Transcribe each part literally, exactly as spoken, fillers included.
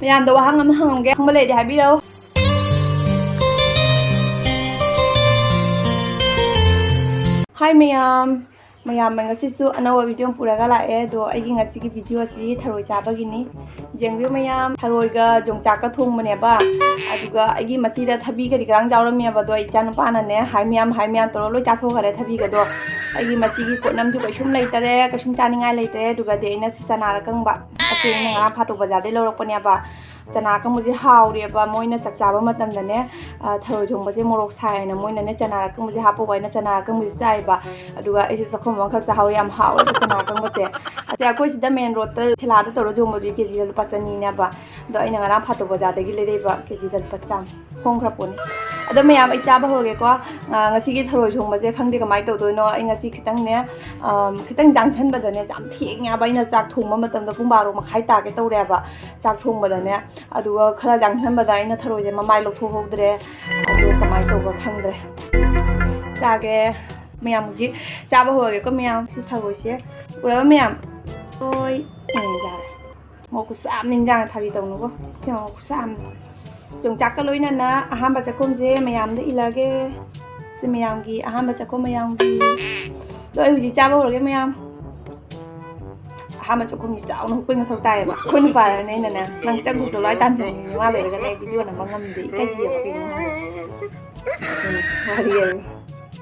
ꯃꯌꯥꯝꯗ ꯋꯥꯍꯪ ꯑꯃ ꯍꯪꯉꯝꯒꯦ, ꯈꯪꯕ ꯂꯩꯔꯗꯤ ꯍꯥꯏꯕꯤꯔꯛꯑꯣ꯫ ꯍꯥꯏ ꯃꯌꯥꯝ, ꯃꯌꯥꯝ ꯉꯁꯤꯁꯨ ꯑꯅꯧꯕ ꯚꯤꯗꯤꯑꯣ ꯑꯃ ꯄꯨꯔꯒ ꯂꯥꯛꯑꯦ꯫ ꯑꯗꯣ ꯑꯩꯒꯤ ꯉꯁꯤꯒꯤ ꯚꯤꯗꯤꯑꯣ ꯑꯁꯤ ꯊꯔꯣꯏ ꯆꯥꯕꯒꯤꯅꯤ꯫ ꯌꯦꯡꯕꯤꯌꯨ ꯃꯌꯥꯝ, ꯊꯔꯣꯏꯒ ꯌꯣꯡꯆꯥꯛꯀ ꯊꯣꯡꯕꯅꯦꯕ꯫ ꯑꯗꯨꯒ ꯑꯩꯒꯤ ꯃꯆꯤꯗ ꯊꯕꯤ ꯀꯔꯤ ꯀꯔꯥꯡ ꯌꯥꯎꯔꯝꯃꯦꯕ, ꯑꯗꯣ ꯑꯩ ꯏꯆꯥꯅꯨꯄꯥꯅꯅꯦ, ꯍꯥꯏ ꯃꯌꯥꯝ, ꯍꯥꯏ ꯃꯌꯥꯝ ꯇꯧꯔ ꯂꯣꯏ ꯆꯥꯊꯣꯛꯈꯔꯦ ꯊꯕꯤꯒꯗꯣ꯫ ꯑꯩꯒꯤ ꯃꯆꯤꯒꯤ ꯄꯣꯠꯅꯝꯁꯨ ꯀꯩꯁꯨꯝ ꯂꯩꯇꯔꯦ, ꯀꯩꯁꯨꯝ ꯆꯥꯅꯤꯡꯉꯥꯏ ꯂꯩꯇꯔꯦ꯫ ꯑꯗꯨꯒꯗꯤ ꯑꯩꯅ ꯁꯤ ꯆꯅꯥꯔ ꯀꯪꯕ, ꯑꯁꯤ ꯑꯩꯅ ꯉꯔꯥꯡ ꯐꯥꯇꯣꯛ ꯕꯖꯥꯔꯗꯩ ꯂꯧꯔꯛꯄꯅꯦꯕ꯫ ꯆꯅꯥ ꯑꯀꯪꯕꯁꯦ ꯍꯥꯎꯔꯦꯕ꯫ ꯃꯣꯏꯅ ꯆꯥꯛ ꯆꯥꯕ ꯃꯇꯝꯗꯅꯦ, ꯑ, ꯊꯔꯣꯏ ꯊꯣꯡꯕꯁꯦ ꯃꯣꯔꯣꯛ ꯁꯥꯏ ꯍꯥꯏꯅ ꯃꯣꯏꯅꯅꯦ ꯆꯅꯥ ꯑꯀꯪꯕꯁꯦ ꯍꯥꯞꯄꯣ ꯍꯥꯏꯅ ꯆꯅꯥ ꯑꯀꯪꯕꯁꯦ ꯆꯥꯏꯕ꯫ ꯑꯗꯨꯒ ꯑꯩꯁꯨ ꯆꯥꯛꯈꯨꯝ ꯑꯃꯈꯛ ꯆꯥꯍꯧꯔꯦ꯫ ꯌꯥꯝ ꯍꯥꯎꯋꯦꯕ ꯆꯅꯥ ꯑꯀꯪꯕꯁꯦ꯫ ꯑꯗꯩ ꯑꯩꯈꯣꯏ ꯁꯤꯗ ꯃꯦꯟ ꯔꯣꯗꯇ ꯊꯦꯂꯥꯗ ꯇꯧꯔ ꯌꯣꯟꯕꯗꯨꯗꯤ ꯀꯦꯖꯤꯗ ꯂꯨꯄꯥ ꯆꯅꯤꯅꯦꯕ꯫ ꯑꯗꯣ ꯑꯩꯅ ꯉꯔꯥꯡ ꯐꯥꯇꯣꯛ ꯕꯖꯥꯔꯗꯒꯤ ꯂꯩꯔꯛꯏꯕ ꯀꯦꯖꯤꯗ ꯂꯨꯄꯥ ꯆꯥꯝꯃ꯫ ꯍꯣꯡꯈ꯭ꯔ ꯄꯣꯠꯅꯤ꯫ ꯑꯗꯣ ꯃꯌꯥꯝ, ꯑꯩ ꯆꯥꯕ ꯍꯧꯔꯒꯦꯀꯣ꯫ ꯑ, ꯉꯁꯤꯒꯤ ꯊꯔꯣꯏ ꯊꯣꯡꯕꯁꯦ ꯈꯪꯗꯦ ꯀꯃꯥꯏꯅ ꯇꯧꯗꯣꯏꯅꯣ꯫ ꯑꯩ ꯉꯁꯤ ꯈꯤꯇꯪꯅꯦ, ꯑꯝ, ꯈꯤꯇꯪ ꯌꯥꯡꯁꯟꯕꯗꯅꯦ, ꯌꯥꯝ ꯊꯦꯡꯉꯦꯕ꯫ ꯑꯩꯅ ꯆꯥꯛ ꯊꯣꯡꯕ ꯃꯇꯝꯗ ꯄꯨꯡ ꯕꯥꯔꯣ ꯃꯈꯥꯏ ꯇꯥꯒꯦ ꯇꯧꯔꯦꯕ ꯆꯥꯛ ꯊꯣꯡꯕꯗꯅꯦ꯫ ꯑꯗꯨꯒ ꯈꯔ ꯌꯥꯡꯁꯟꯕꯗ ꯑꯩꯅ ꯊꯔꯣꯏꯁꯦ ꯃꯃꯥꯏ ꯂꯧꯊꯣꯛꯍꯧꯗ꯭ꯔꯦ꯫ ꯑꯗꯨ ꯀꯃꯥꯏꯅ ꯇꯧꯕ ꯈꯪꯗ꯭ꯔꯦ꯫ ꯆꯥꯒꯦ꯫ ꯃꯌꯥꯝ ꯍꯧꯖꯤꯛ ꯆꯥꯕ ꯍꯧꯔꯒꯦꯀꯣ ꯃꯌꯥꯝ꯫ ꯁꯤ ꯊꯔꯣꯏꯁꯦ ꯎꯔꯕ ꯃꯌꯥꯝ? ꯍꯣꯏ꯫ ꯎꯝ, ꯌꯥꯔꯦ꯫ ꯃꯣꯔꯣꯛ ꯈꯨꯆꯥ ꯑꯃ ꯅꯤꯡꯖꯥꯡꯉꯦ, ꯐꯥꯒꯤ ꯇꯧꯅꯨꯀꯣ꯫ ꯁꯤ ꯃꯣꯔꯣꯛ ꯈꯨꯆꯥ ꯑꯃꯅꯤ꯫ ꯌꯣꯡꯆꯥꯛꯀ ꯂꯣꯏꯅꯅ ꯑꯍꯥꯟꯕ ꯆꯥꯛꯈꯨꯝꯁꯦ ꯃꯌꯥꯝꯗ ꯏꯜꯂꯒꯦ꯫ ꯁꯤ ꯃꯌꯥꯝꯒꯤ ꯑꯍꯥꯟꯕ ꯆꯥꯛꯈꯨꯝ ꯃꯌꯥꯝꯒꯤ꯫ ꯑꯗꯣ ꯑꯩ ꯍꯧꯖꯤꯛ ꯆꯥꯕ ꯍꯧꯔꯒꯦ ꯃꯌꯥꯝ꯫ ꯑꯍꯥꯟꯕ ꯆꯥꯛꯈꯨꯝꯁꯤ ꯆꯥꯎꯅ ꯍꯨꯛꯄꯩ ꯃꯊꯧ ꯇꯥꯏꯌꯦꯕ꯫ ꯑꯩꯈꯣꯏ ꯅꯨꯄꯥꯗꯅꯦ ꯑꯩꯅꯅꯦ, "ꯅꯪ ꯆꯪꯈꯣ ꯆꯠꯂꯣ, ꯑꯩ ꯇꯥꯟꯖꯟꯒꯦ꯫ ꯃꯥ ꯂꯩꯔꯒꯅꯦ ꯑꯩ ꯚꯤꯗꯤꯑꯣ ꯅꯝꯕ ꯉꯝꯗꯦ, ꯏꯀꯥꯏꯖꯩꯌꯦꯕ ꯀꯩꯅꯣ ꯈꯪꯗꯦ꯫" ꯑꯗꯨꯅꯤ ꯋꯥꯔꯤ ꯍꯥꯏꯕꯨ꯫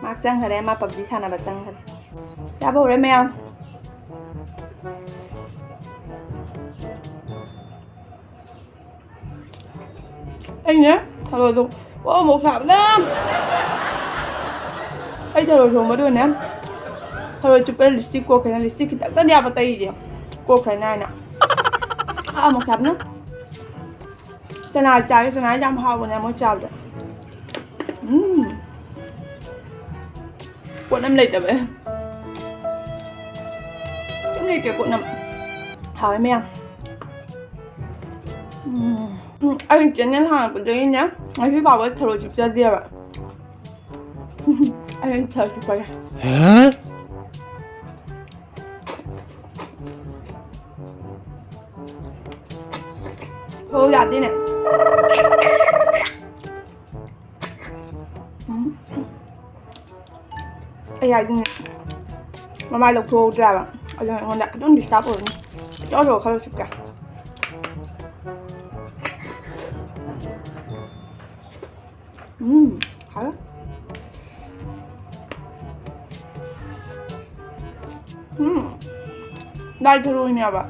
ꯃꯥ ꯆꯪꯈꯔꯦ, ꯃꯥ ꯄꯞꯖꯤ ꯁꯥꯟꯅꯕ ꯆꯪꯈꯔꯦ꯫ ꯆꯥꯕ ꯍꯧꯔꯦ ꯃꯌꯥꯝ꯫ ꯑꯩꯅꯦ ꯊꯔꯣꯏꯗꯣ ꯄꯣꯛ ꯑꯃꯨꯛ ꯁꯥꯕꯅ, ꯑꯩ ꯊꯔꯣꯏ ꯊꯣꯡꯕꯗꯨꯅꯦ, ꯊꯔꯣꯏ ꯆꯨꯞꯄꯗ ꯂꯤꯞꯁꯇꯤꯛ ꯀꯣꯛꯈ꯭ꯔꯦꯅ, ꯂꯤꯞꯁꯇꯤꯛ ꯈꯤꯇꯪꯇꯅꯦ ꯌꯥꯕ ꯇꯩꯔꯤꯁꯦ, ꯀꯣꯛꯈ꯭ꯔꯦꯅ ꯍꯥꯏꯅ꯫ ꯑꯥ ꯑꯃꯨꯛ ꯁꯥꯕꯅ꯫ ꯆꯅꯥ ꯆꯥꯒꯦ, ꯆꯅꯥ ꯌꯥꯝ ꯍꯥꯎꯕꯅꯦ ꯃꯣꯏ ꯆꯥꯕꯗꯣ꯫ ꯎꯝ꯫ ꯀꯣꯠꯅꯝ ꯂꯩꯇꯕꯩ꯫ ꯀꯩꯝ ꯂꯩꯇꯦ ꯀꯣꯠꯅꯝ꯫ ꯍꯥꯎꯋꯦ ꯃꯌꯥꯝ꯫ ꯎꯝ꯫ ꯎꯝ, ꯑꯩ ꯆꯦꯅꯦꯜ ꯍꯥꯡꯉꯛꯄꯗꯒꯤꯅꯦ ꯉꯁꯤ ꯐꯥꯎꯕ ꯊꯔꯣꯏ ꯆꯨꯞꯆꯗꯦꯕ꯫ ꯑꯩ ꯊꯔꯣꯏ ꯆꯨꯞꯄꯒꯦ꯫ ꯍꯥ? ꯊꯣꯛꯎ ꯌꯥꯗꯦꯅꯦ꯫ ꯎꯝ꯫ ꯑꯩ ꯍꯥꯏꯗꯤꯅꯦ, ꯃꯃꯥꯏ ꯂꯧꯊꯣꯛꯍꯧꯗ꯭ꯔꯦꯕ꯫ ꯑꯗꯨꯅ ꯑꯩꯉꯣꯟꯗ ꯑꯗꯨꯝ disturb ꯑꯣꯏꯅꯤ꯫ ꯑꯆꯧ ꯑꯆꯧꯕ ꯈꯔ ꯆꯨꯞꯀꯦ꯫ ꯎꯝ, ꯍꯥꯎꯋꯦ꯫ ꯎꯝ, ꯂꯥꯏ ꯊꯔꯣꯏꯅꯦꯕ꯫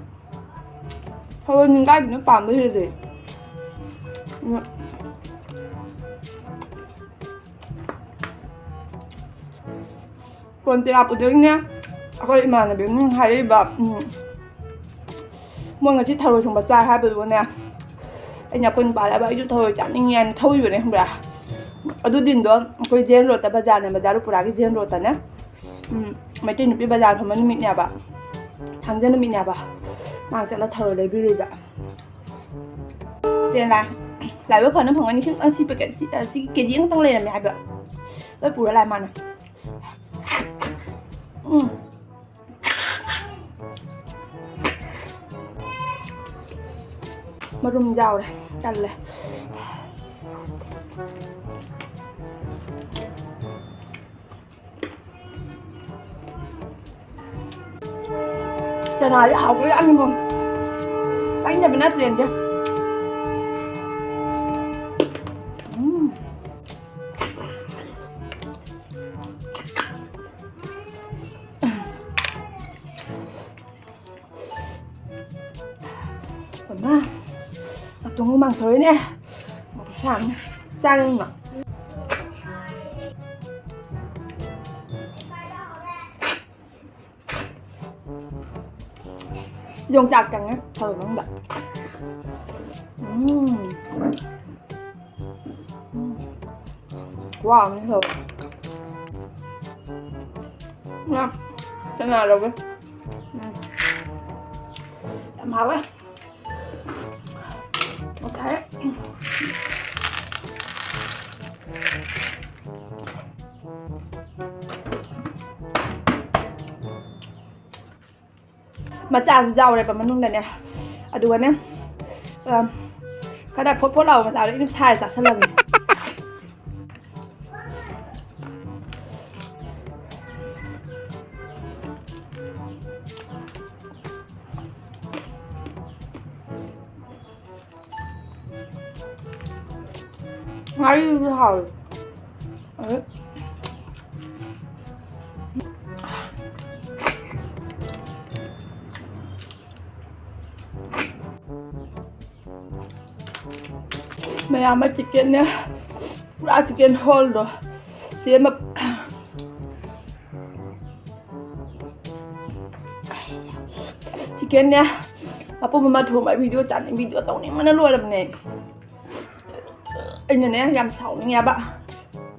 ꯊꯔꯣꯏ ꯅꯤꯡꯒꯥꯏꯕꯤꯅ ꯄꯥꯝꯕ ꯍꯦꯜꯂꯦ꯫ ꯎꯝ꯫ ꯐꯣꯟ ꯇꯦꯔꯥ ꯄꯨꯗꯣꯏꯅꯦ꯫ ꯑꯩꯈꯣꯏ ꯏꯃꯥꯟꯅꯕꯤ ꯑꯃꯅ ꯍꯥꯏꯔꯛꯏꯕ, ꯎꯝ, ꯃꯣꯏ ꯉꯁꯤ ꯊꯔꯣꯏ ꯊꯣꯡꯕ ꯆꯥꯏ ꯍꯥꯏꯕꯗꯨꯒꯅꯦ, ꯑꯩꯅ ꯑꯩꯈꯣꯏ ꯅꯨꯄꯥꯗ ꯍꯥꯏꯕ, "ꯑꯩꯁꯨ ꯊꯔꯣꯏ ꯆꯥꯅꯤꯡꯉꯦ" ꯍꯥꯏꯅ ꯊꯧꯔꯤꯕꯅꯦ, ꯈꯪꯕ꯭ꯔꯥ? ꯑꯗꯨ ꯗꯤꯟꯗꯣ ꯑꯩꯈꯣꯏ ꯖꯦꯟ ꯔꯣꯗꯇ ꯕꯖꯥꯔꯅꯦ, ꯕꯖꯥꯔ ꯎꯄꯨꯔꯥꯒꯤ ꯖꯦꯟ ꯔꯣꯗꯇꯅꯦ, ꯎꯝ, ꯃꯩꯇꯩ ꯅꯨꯄꯤ ꯕꯖꯥꯔ ꯐꯝꯕ ꯅꯨꯃꯤꯠꯅꯦꯕ, ꯊꯥꯡꯖ ꯅꯨꯃꯤꯠꯅꯦꯕ, ꯃꯥ ꯆꯠꯂ ꯊꯔꯣꯏ ꯂꯩꯕꯤꯔꯨꯏꯕ꯫ ꯇꯦꯟ ꯂꯥꯏ-, ꯂꯥꯏꯕꯛ ꯐꯅ ꯐꯪꯉꯅꯤ꯫ ꯁꯤ, ꯁꯤ packet, ꯁꯤ, ꯁꯤ KG ꯑꯃꯈꯛꯇꯪ ꯂꯩꯔꯝꯃꯦ ꯍꯥꯏꯕ꯫ ꯂꯣꯏ ꯄꯨꯔ ꯂꯥꯛꯑꯦ ꯃꯥꯅ꯫ ꯎꯝ꯫ ꯃꯔꯨꯝ ꯌꯥꯎꯔꯦ꯫ ꯇꯜꯂꯦ꯫ ꯆꯅꯥꯗꯤ ꯍꯥꯎꯈ꯭ꯔꯖꯥꯠꯅꯤꯀꯣ꯫ ꯄꯩꯅꯕ ꯅꯠꯇ꯭ꯔꯦ ꯑꯝꯇ꯫ ꯎꯝ꯫ ꯃꯃꯥ, ꯅꯥꯇꯣꯟ ꯍꯨꯃꯥꯡ ꯁꯧꯔꯦꯅꯦ꯫ ꯃꯣꯔꯣꯛ ꯁꯥꯕꯅ꯫ ꯆꯥꯅꯤꯡꯕ꯫ ꯌꯣꯡꯆꯥꯛ ꯆꯪꯉꯦ ꯊꯔꯣꯏ ꯃꯅꯨꯡꯗ꯫ ꯎꯝ꯫ ꯎꯝ꯫ ꯈꯨꯍꯥꯎ ꯑꯃꯅꯤ ꯊꯔꯣꯏ꯫ ꯉꯥ ꯆꯅꯥ ꯂꯧꯒꯦ꯫ ꯎꯝ꯫ ꯌꯥꯝ ꯍꯥꯎꯋꯦ꯫ ꯉꯁꯥꯏ ꯃꯆꯥꯁꯨ ꯌꯥꯎꯔꯦꯕ ꯃꯅꯨꯡꯗꯅꯦ꯫ ꯑꯗꯨꯒꯅꯦ, ꯑ, ꯈꯔ ꯐꯣꯠ ꯐꯣꯠ ꯂꯥꯎꯕ ꯃꯆꯥꯗꯣ ꯑꯩꯅ ꯁꯥꯏ ꯆꯥꯁꯜꯂꯝꯃꯦ꯫ ꯉꯥꯔꯤꯁꯨ ꯍꯥꯎꯋꯦ꯫ ꯑꯗꯩ ꯃꯌꯥꯝ ꯑꯃ ꯆꯤꯛꯀꯟꯅꯦ, ꯄꯨꯔꯥ ꯆꯤꯛꯀꯟ ꯍꯣꯜꯗꯣ꯫ ꯆꯦ ꯑꯃ ꯆꯤꯛꯀꯟꯅꯦ ꯃꯄꯨꯝ ꯑꯃ ꯊꯣꯡꯕ ꯚꯤꯗꯤꯑꯣ ꯆꯥꯅꯤꯡ, ꯚꯤꯗꯤꯑꯣ ꯇꯧꯅꯤꯡꯕꯅ ꯂꯣꯏꯔꯕꯅꯦ꯫ ꯑꯩꯅꯅꯦ ꯌꯥꯝ ꯁꯥꯎꯅꯤꯡꯉꯦꯕ,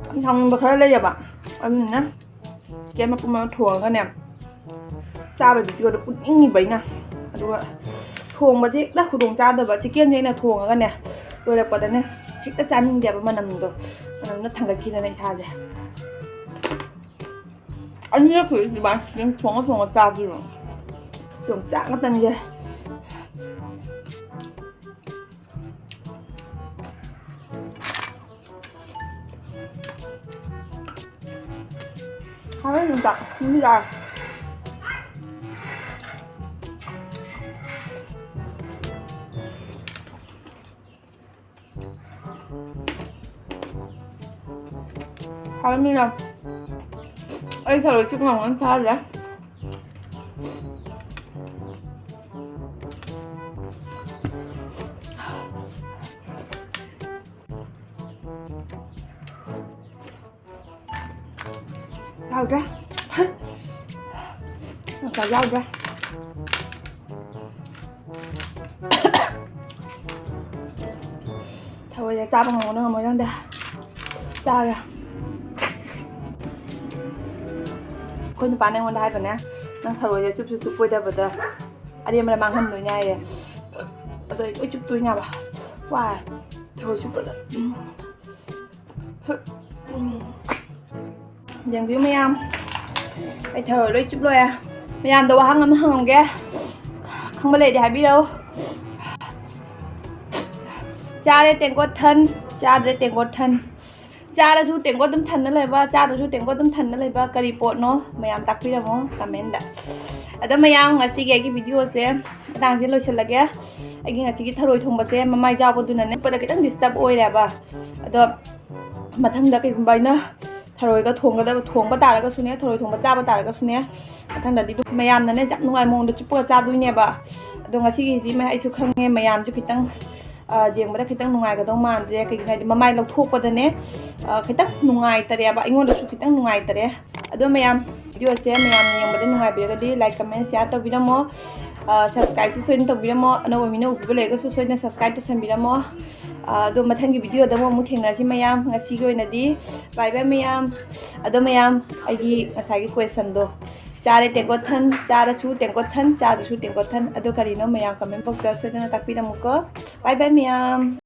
ꯌꯥꯝ ꯁꯥꯎꯅꯤꯡꯕ ꯈꯔ ꯂꯩꯌꯦꯕ꯫ ꯑꯗꯨꯅꯅꯦ ꯆꯤꯛꯀꯟ ꯃꯄꯨꯝ ꯑꯃ ꯊꯣꯡꯉꯒꯅꯦ ꯆꯥꯕ ꯚꯤꯗꯤꯑꯣꯗꯣ ꯎꯠꯅꯤꯡꯉꯤꯕ ꯑꯩꯅ꯫ ꯑꯗꯨꯒ ꯊꯣꯡꯕꯁꯦ ꯍꯦꯛꯇ ꯈꯨꯗꯣꯡ ꯆꯥꯗꯕ꯫ ꯆꯤꯛꯀꯟꯁꯦ ꯑꯩꯅ ꯊꯣꯡꯉꯒꯅꯦ ꯂꯣꯏꯔꯛꯄꯗꯅꯦ ꯍꯦꯛꯇ ꯆꯥꯅꯤꯡꯗꯦꯕ, ꯃꯅꯝꯗꯣ, ꯃꯅꯝꯅ ꯊꯥꯡꯒꯠꯈꯤꯗꯅ ꯏꯁꯥꯁꯦ꯫ ꯑꯅꯤꯔꯛ ꯁꯨꯔꯦ ꯑꯗꯨꯃꯥꯏꯅ ꯆꯤꯛꯀꯟ ꯊꯣꯡꯉ ꯊꯣꯡꯉ ꯆꯥꯕꯁꯤꯕꯣ꯫ ꯌꯣꯡꯆꯥꯛ ꯃꯇꯝꯁꯦ꯫ ꯍꯥꯎꯔꯦ ꯌꯣꯡꯆꯥꯛ꯫ ꯌꯣꯡꯆꯥꯛ꯫ ꯍꯥꯎꯔꯦ ꯃꯤꯅ꯫ ꯑꯩ ꯊꯔꯣꯏ ꯆꯨꯞ ꯉꯝꯒꯅꯤ ꯆꯥꯗ꯭ꯔꯦ꯫ ꯌꯥꯎꯗ꯭ꯔꯦ꯫ ꯉꯁꯥꯏ ꯌꯥꯎꯗ꯭ꯔꯦ꯫ ꯊꯔꯣꯏꯁꯦ ꯆꯥꯕ ꯉꯝꯒꯗ꯭ꯔꯥ ꯉꯝꯃꯣꯏꯗ꯭ꯔꯥ ꯈꯪꯗꯦ꯫ ꯆꯥꯔꯦ꯫ ꯑꯩꯈꯣꯏ ꯅꯨꯄꯥꯅ ꯑꯩꯉꯣꯟꯗ ꯍꯥꯏꯕꯅꯦ, "ꯅꯪ ꯊꯔꯣꯏꯁꯦ ꯆꯨꯞꯁꯨ ꯆꯨꯞꯄꯣꯏꯗꯕꯗ ꯑꯔꯦꯝꯕꯗ ꯃꯥꯡꯍꯟꯗꯣꯏꯅꯦ" ꯍꯥꯏꯌꯦ꯫ ꯑꯗꯣ ꯑꯩ ꯂꯣꯏ ꯆꯨꯞꯇꯣꯏꯅꯦ ꯍꯥꯏꯕ꯫ ꯋꯥꯔꯦ ꯊꯔꯣꯏ ꯆꯨꯞꯄꯗ꯫ ꯎꯝ꯫ ꯌꯦꯡꯕꯤꯌꯨ ꯃꯌꯥꯝ, ꯑꯩ ꯊꯔꯣꯏ ꯂꯣꯏ ꯆꯨꯞ ꯂꯣꯏꯔꯦ꯫ ꯃꯌꯥꯝꯗ ꯋꯥꯍꯪ ꯑꯃ ꯍꯪꯉꯝꯒꯦ, ꯈꯪꯕ ꯂꯩꯔꯗꯤ ꯍꯥꯏꯕꯤꯔꯛꯎ꯫ ꯆꯥꯔꯦ ꯇꯦꯡꯀꯣꯠ ꯊꯟ, ꯆꯥꯗ꯭ꯔꯦ ꯇꯦꯡꯀꯣꯠ ꯊꯟ꯫ ꯆꯥꯔꯁꯨ ꯇꯦꯡꯀꯣꯠ ꯑꯗꯨꯝ ꯊꯟꯅ ꯂꯩꯕ, ꯆꯥꯗ꯭ꯔꯁꯨ ꯇꯦꯡꯀꯣꯠ ꯑꯗꯨꯝ ꯊꯟꯅ ꯂꯩꯕ ꯀꯔꯤ ꯄꯣꯠꯅꯣ? ꯃꯌꯥꯝ ꯇꯥꯛꯄꯤꯔꯝꯃꯣ comment꯫ ꯑꯗꯣ ꯃꯌꯥꯝ, ꯉꯁꯤꯒꯤ ꯑꯩꯒꯤ videoꯁꯦ ꯃꯇꯥꯡꯁꯦ ꯂꯣꯏꯁꯤꯜꯂꯒꯦ꯫ ꯑꯩꯒꯤ ꯉꯁꯤꯒꯤ ꯊꯔꯣꯏ ꯊꯣꯡꯕꯁꯦ ꯃꯃꯥꯏ ꯆꯥꯎꯕꯗꯨꯅꯅꯦ ꯎꯞꯄꯗ ꯈꯤꯇꯪ disturb ꯑꯣꯏꯔꯦꯕ꯫ ꯑꯗꯣ ꯃꯊꯪꯗ ꯀꯩꯒꯨꯝꯕ ꯑꯩꯅ ꯊꯔꯣꯏꯒ ꯊꯣꯡꯒꯗꯕ, ꯊꯣꯡꯕ ꯇꯥꯔꯒꯁꯨꯅꯦ, ꯊꯔꯣꯏ ꯊꯣꯡꯕ ꯆꯥꯕ ꯇꯥꯔꯒꯁꯨꯅꯦ, ꯃꯊꯪꯗꯗꯤ ꯑꯗꯨꯝ ꯃꯌꯥꯝꯅꯅꯦ ꯌꯥꯝ ꯅꯨꯡꯉꯥꯏ ꯃꯑꯣꯡꯗ ꯆꯨꯞꯄꯒ ꯆꯥꯗꯣꯏꯅꯦꯕ꯫ ꯑꯗꯣ ꯉꯁꯤꯒꯤꯗꯤ ꯃ-, ꯑꯩꯁꯨ ꯈꯪꯉꯦ ꯃꯌꯥꯝꯁꯨ ꯈꯤꯇꯪ, ꯑ, ꯌꯦꯡꯕꯗ ꯈꯤꯇꯪ ꯅꯨꯡꯉꯥꯏꯒꯗꯧ ꯃꯥꯟꯗ꯭ꯔꯦ꯫ ꯀꯩꯒꯤꯅꯣ ꯍꯥꯏꯗꯤ ꯃꯃꯥꯏ ꯂꯧꯊꯣꯛꯄꯗꯅꯦ, ꯑ, ꯈꯤꯇꯪ ꯅꯨꯡꯉꯥꯏꯇꯔꯦꯕ, ꯑꯩꯉꯣꯟꯗꯁꯨ ꯈꯤꯇꯪ ꯅꯨꯡꯉꯥꯏꯇꯔꯦ꯫ ꯑꯗꯣ ꯃꯌꯥꯝ, videoꯁꯦ ꯃꯌꯥꯝꯅ ꯌꯦꯡꯕꯗ ꯅꯨꯡꯉꯥꯏꯕꯤꯔꯒꯗꯤ like, comment, share ꯇꯧꯕꯤꯔꯝꯃꯣ꯫ ꯑ, subscribeꯁꯨ ꯁꯣꯏꯗꯅ ꯇꯧꯕꯤꯔꯝꯃꯣ꯫ ꯑꯅꯧꯕ ꯃꯤꯅ ꯎꯕꯤꯕ ꯂꯩꯔꯒꯁꯨ ꯁꯣꯏꯗꯅ subscribe ꯇꯧꯁꯟꯕꯤꯔꯝꯃꯣ꯫ ꯑ, ꯑꯗꯣ ꯃꯊꯪꯒꯤ videoꯗ ꯑꯃꯨꯛ, ꯑꯃꯨꯛ ꯊꯦꯡꯅꯔꯁꯤ ꯃꯌꯥꯝ꯫ ꯉꯁꯤꯒꯤ ꯑꯣꯏꯅꯗꯤ bye bye ꯃꯌꯥꯝ꯫ ꯑꯗꯣ ꯃꯌꯥꯝ, ꯑꯩꯒꯤ ꯉꯁꯥꯏꯒꯤ questionꯗꯣ, ꯆꯥꯔꯦ ꯇꯦꯡꯀꯣꯠ ꯊꯟ, ꯆꯥꯔꯁꯨ ꯇꯦꯡꯀꯣꯠ ꯊꯟ, ꯆꯥꯗ꯭ꯔꯁꯨ ꯇꯦꯡꯀꯣꯠ ꯊꯟ, ꯑꯗꯣ ꯀꯔꯤꯅꯣ ꯃꯌꯥꯝ comment boxꯇ ꯁꯣꯏꯗꯅ ꯇꯥꯛꯄꯤꯔꯝꯃꯨꯀꯣ꯫ Bye bye ꯃꯌꯥꯝ꯫